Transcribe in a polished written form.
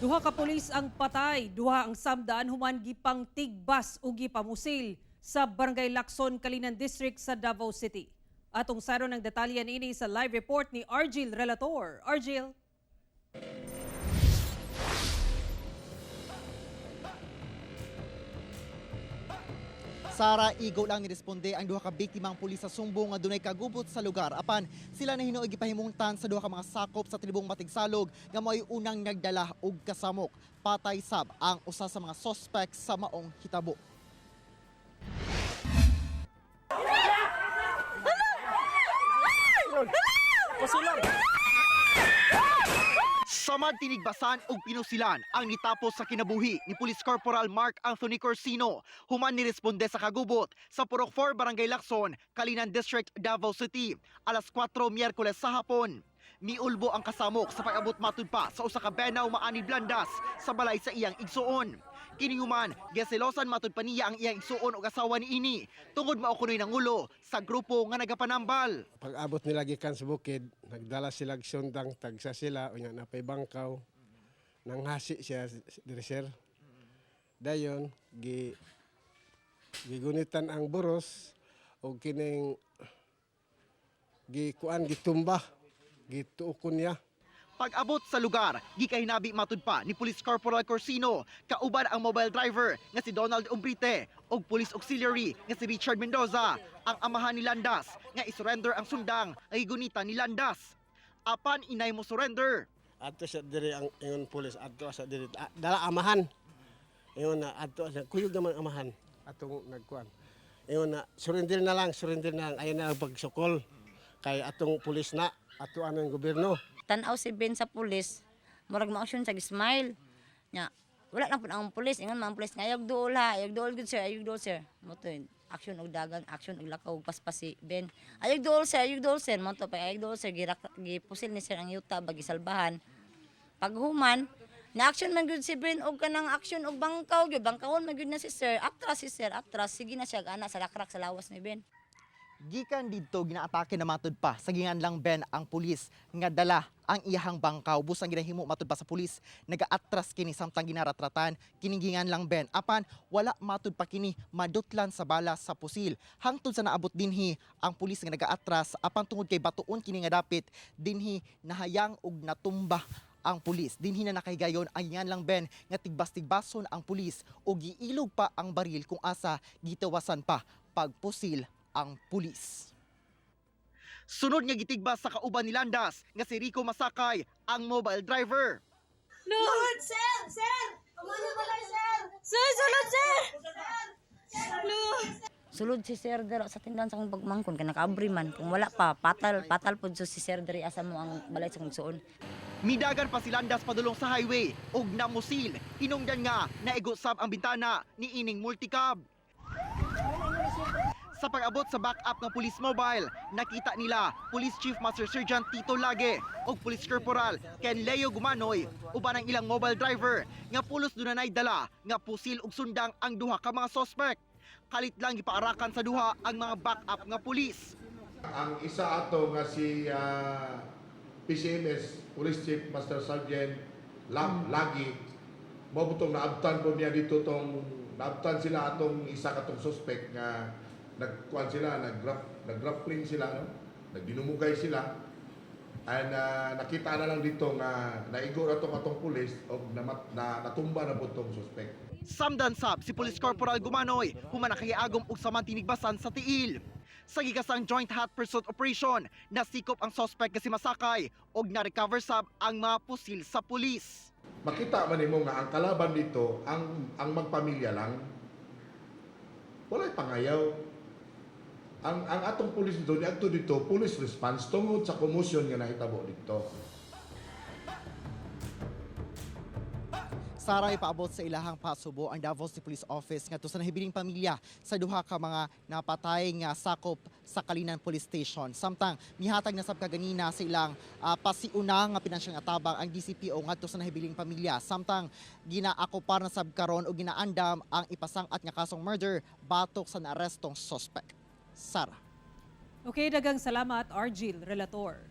Duha ka pulis ang patay, duha ang samdaan human gipang tigbas ug gipamusil sa Barangay Lacson, Calinan District sa Davao City. Atong saron ang detalye niini sa live report ni Argil Relator. Argil. Sara, igo lang niresponde ang duha ka biktima ang pulis sa sumbong nga dunay kagubot sa lugar apan sila na hinuoy gipahimungtan sa duha ka mga sakop sa tribong Matigsalog nga mao'y unang nagdala og kasamok. Patay sab ang usa sa mga suspect sa maong hitabo. Samad tinigbasan og pinusilan ang nitapos sa kinabuhi ni Police Corporal Mark Anthony Corsino human niresponde sa kagubot sa Purok 4, Barangay Lacson, Calinan District, Davao City, alas 4 Miyerkules sa hapon. Miulbo ang kasamok sa pag-abot matud pa sa usa ka benaw maani blandas sa balay sa iyang igsuon. Kini human, giselosan matud pa niya ang iyang igsuon og asawa niini tungod mao kunoy nangulo sa grupo nga nagapanambal. Pag abot nila gikan sa bukid, nagdala sila og sundang, tagsa sila, unya napay bangkaw. Nanghasi siya diri, sir. Dayon gigunitan ang buros og kining gikuan, gitumba, gituokon niya. Pag-abot sa lugar, gikahinabi matud pa ni Police Corporal Corsino kauban ang mobile driver nga si Donald Umbrite ug Police Auxiliary nga si Richard Mendoza ang amahan ni Landas nga isurrender ang sundang nga gigunitan ni Landas. Apan inay mo surrender. Adto sa diri ang ingon pulis, adto sa diri. Ah, dala amahan. Ingon na adto sa kuyog naman amahan atong nagkuan. Ingon na surrender na lang, surrender na lang, ayaw na lang pagsukol kay atong pulis na ato anong gobyerno. Tanaw si Ben sa pulis, murag mo-action sa smile. Nya, wala lang pud ang pulis, ingon man ang pulis nga ayog duol ha, ayog duol gud sir, ayog duol sir. Mo to action og dagan, action og lakaw og paspas si Ben. Ayog duol sir, ayog duol sir, mo to pa ayog duol sir, girak gipusil ni sir ang yuta bagi salbahan. Paghuman, na action man gud si Ben og kanang action og bangkaw gyud, bangkawon man gyud na si sir, atras si sir, atras sige na siya ana sa lakrak sa lawas ni Ben. Gikan didto ginaatake na matud pa sa ginganlang Ben ang pulis nga dala ang iyahang bangkaw. Busang ginahimo matud pa sa pulis, nagaatras kini samtang ginaratratan kining ginganlang Ben, apan wala matud pa kini madutlan sa bala sa pusil hangtod sa naabot dinhi ang pulis nga nagaatras, apan tungod kay batuon kini nga dapit dinhi, nahayang og natumba ang pulis. Dinhi na nakahigayon ang ginganlang Ben nga tigbas-tigbason ang pulis o giilog pa ang baril kung asa gitawasan pa pagpusil ang pulis. Sunod nga gitigbas sa kauban ni Landas nga si Rico Masakay ang mobile driver. Lord! Sir! Sir! Tumulong ba kayo, sir? Sir, sulod, sir! Lord! Sulod si sir dira sa tindahan sa akong pagmangkon kay nakaabri man, kung wala pa patal patal pud si sir diri asa mo ang balay sa akong suon. Midagan pa si Landas padulong sa highway ug namusil. Hinungdan nga naigo sab ang bintana ni ining multicab. Sa pag-abot sa backup ng police mobile, nakita nila Police Chief Master Sergeant Tito Lage ug Police Corporal Ken Leo Gumanoy uban ang ilang mobile driver nga pulos dunanay dala nga pusil ug sundang ang duha ka mga suspect. Kalit lang gipaarakan sa duha ang mga backup nga pulis. Ang isa ato nga si PCMS, Police Chief Master Sergeant Lam, Lagi, mao po tong naabtan po niya dito tong naabtan sila atong isa katong suspect nga nagkuan sila, naggrappling sila, no? Nagdinumugay sila. And nakita na lang dito nga naigo na tong atong pulis og natumba na po tong suspect. Samdan sab si Police Corporal Gumanoy human nakahiagom og samang tinigbasan sa tiil. Sa gigasang joint hot pursuit operation, nasikop ang suspect nga si Masakay og na-recover sab ang mga pusil sa pulis. Makita man nimo nga ang kalaban dito ang magpamilya lang, walay pangayaw. Ang atong pulis dito niadto dito police response tungod sa commotion nga nahitabo dito. Sara, ipaabot sa ilahang pasubo ang Davao City Police Office ngadto sa nahibiling pamilya sa duha ka mga napatay nga sakop sa Calinan Police Station. Samtang mihatag na sab kaganina sa ilang pasiuna nga pinansyal nga tabang ang DCPO ngadto sa nahibiling pamilya. Samtang ginaakopar na sab karon o ginaandam ang ipasang-at nga kasong murder batok sa naarestong suspect. Sara. Okay, dagang salamat, Argil Relator.